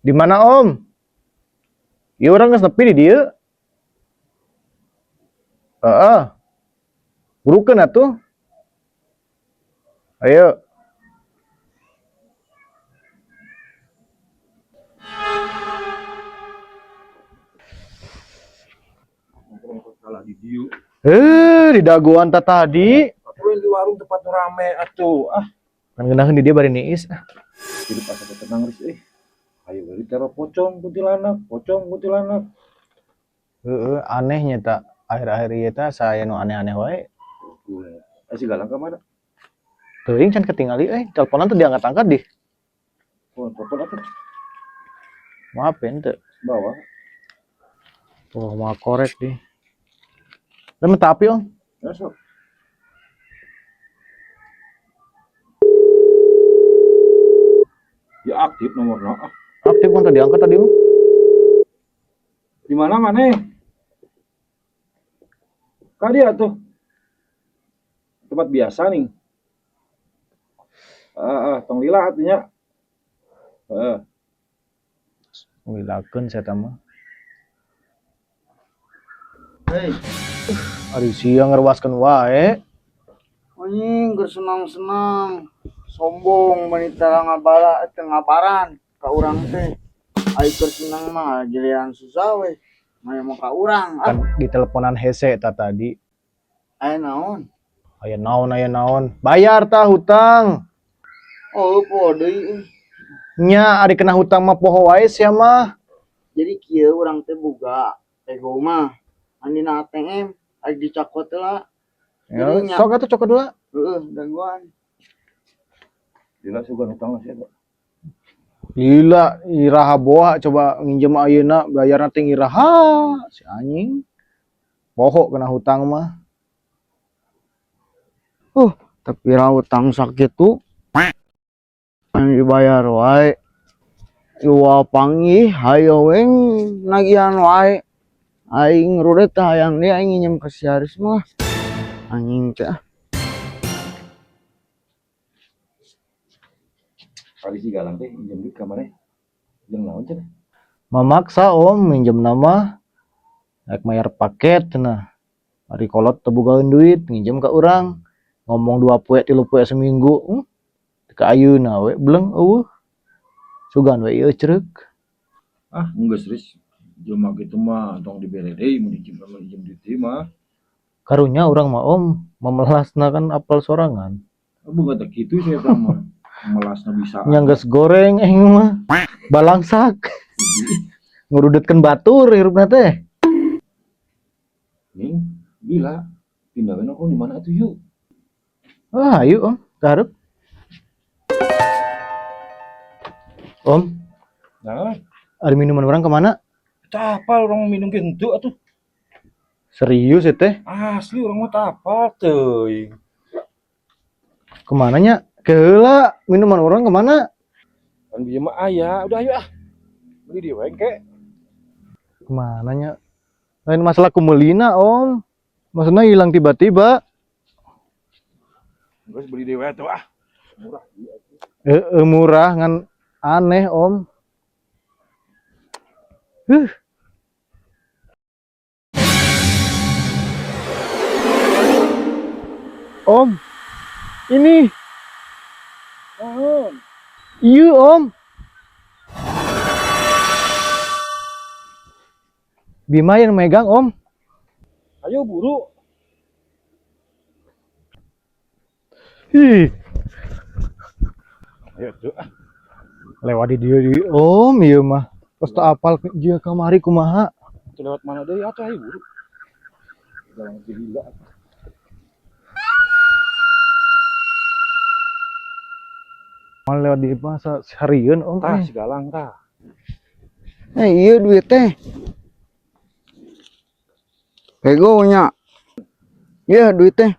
Di mana, Om? Ieu urang geus nepi di dieu. Heeh. Burukeun atuh. Ayo. Kalah di dieu. Eh, di dagoan ta tadi. Atuh di warung tempat nu rame atuh. Ah, Kan ngeunaheun di dieu bari niis. Hidup asa teu tenang, Ris euy. Ayo bari teror pocong kuntilanak, pocong kuntilanak. Heeh, anehnya tak akhir-akhir ieu teh saya nu aneh-aneh wae. Gue. Eh, si Galang ka mana? Teuing, can ketingali euy, teleponan tuh diangkat-angkat di. Oh, telepon atuh. Maaf ente. Bawa. Oh, mau korek di. Lah, minta api, Om. Ya, sok. Ya, aktif nomornya. Ah, Aktif kan tadi diangkat tadi mah. Di mana mana? Kadi atuh. Tempat biasa nih. Ah, ah, tong lila artinya. Heeh. Ngilakeun saya mah. Hei, Ari sia ngerwaskeun wae. Anjing keur senang-senang. Sombong wanita ngabala teu ngabaran ka urang teh. Ai keur senang mah giliran susah we. Maya mau ka urang ah. Kan di teleponan hese ta tadi. Aya naon? Aya naon, aya naon. Bayar tah hutang. Oh, poho deui euy. Nya ari kena hutang mah poho wae sia mah. Jadi kieu, urang teh boga ego mah. Andina ATM ari dicakot lah. Ya, Jadi nya. Sok atuh cokot dulu. Heeh, dagoan. Lila sugan hutang lah sih. Lila iraha boha coba nginjem ayeuna, bayarna teh iraha si anjing. Poho kena hutang mah. Tapi ra utang sakitu yang dibayar wae. Iwa panggih hayo we nagihan wae. Aing rudet teh hayang dia aing nginjem ka si Haris mah. Anjing teh ah. Kali si Galang teh injem duit ka mana? Jeung naon cenah? Memaksa, Om, minjem nama rek mayar paket cenah. Ari kolot teu bogaeun duit, nginjem ka urang. Ngomong 2 poe 3 poe seminggu, Ka ayeuna we beleng euweuh. Sugan we ieu cereuk. Ah, geus, Ris. Jelema kitu mah tong dibere deui mun injem mun injem duit deui mah. Karunya urang mah, Om, memelasna kan apal sorangan. Bukan teh kitu saya teh mah. Melasna bisa. Nya geus goreng aing mah. Balangsak. Ngurudetkeun batur hirupna teh. Ning, bila pindah we nongkrong di mana atuh yuk? Ah, ayo, Om, ka hareup. Om, Nah, ada minuman urang kemana? Teu apal urang minum ge henteu atuh. Serius ya teh? Asli urang mah teu apal teuing. Kemana nya? Keheula, minuman urang kemana? Kan bieu mah aya, udah ayo ah. Beli di wae ke. Kemana nya? Lain masalah kumelina, Om. Maksudnya hilang tiba-tiba. Geus beli deui wae atuh ah. Murah. Eh, eh, murah ngan aneh, Om. Huh. Om. Ini. Naon? Iya, Om. Bima yang megang, Om. Ayo buru. Ih, Ayo tuh ah. Lewat di dia di Om, iya mah. Terus tak apal dia kamari kumaha. Itu lewat mana deui atuh, ayo buru. Jalan gila. Mal lewat di masa seharian, Om. Tah Eh. si Galang tah. Eh, iya duit teh. Ego nya. Iya duit teh.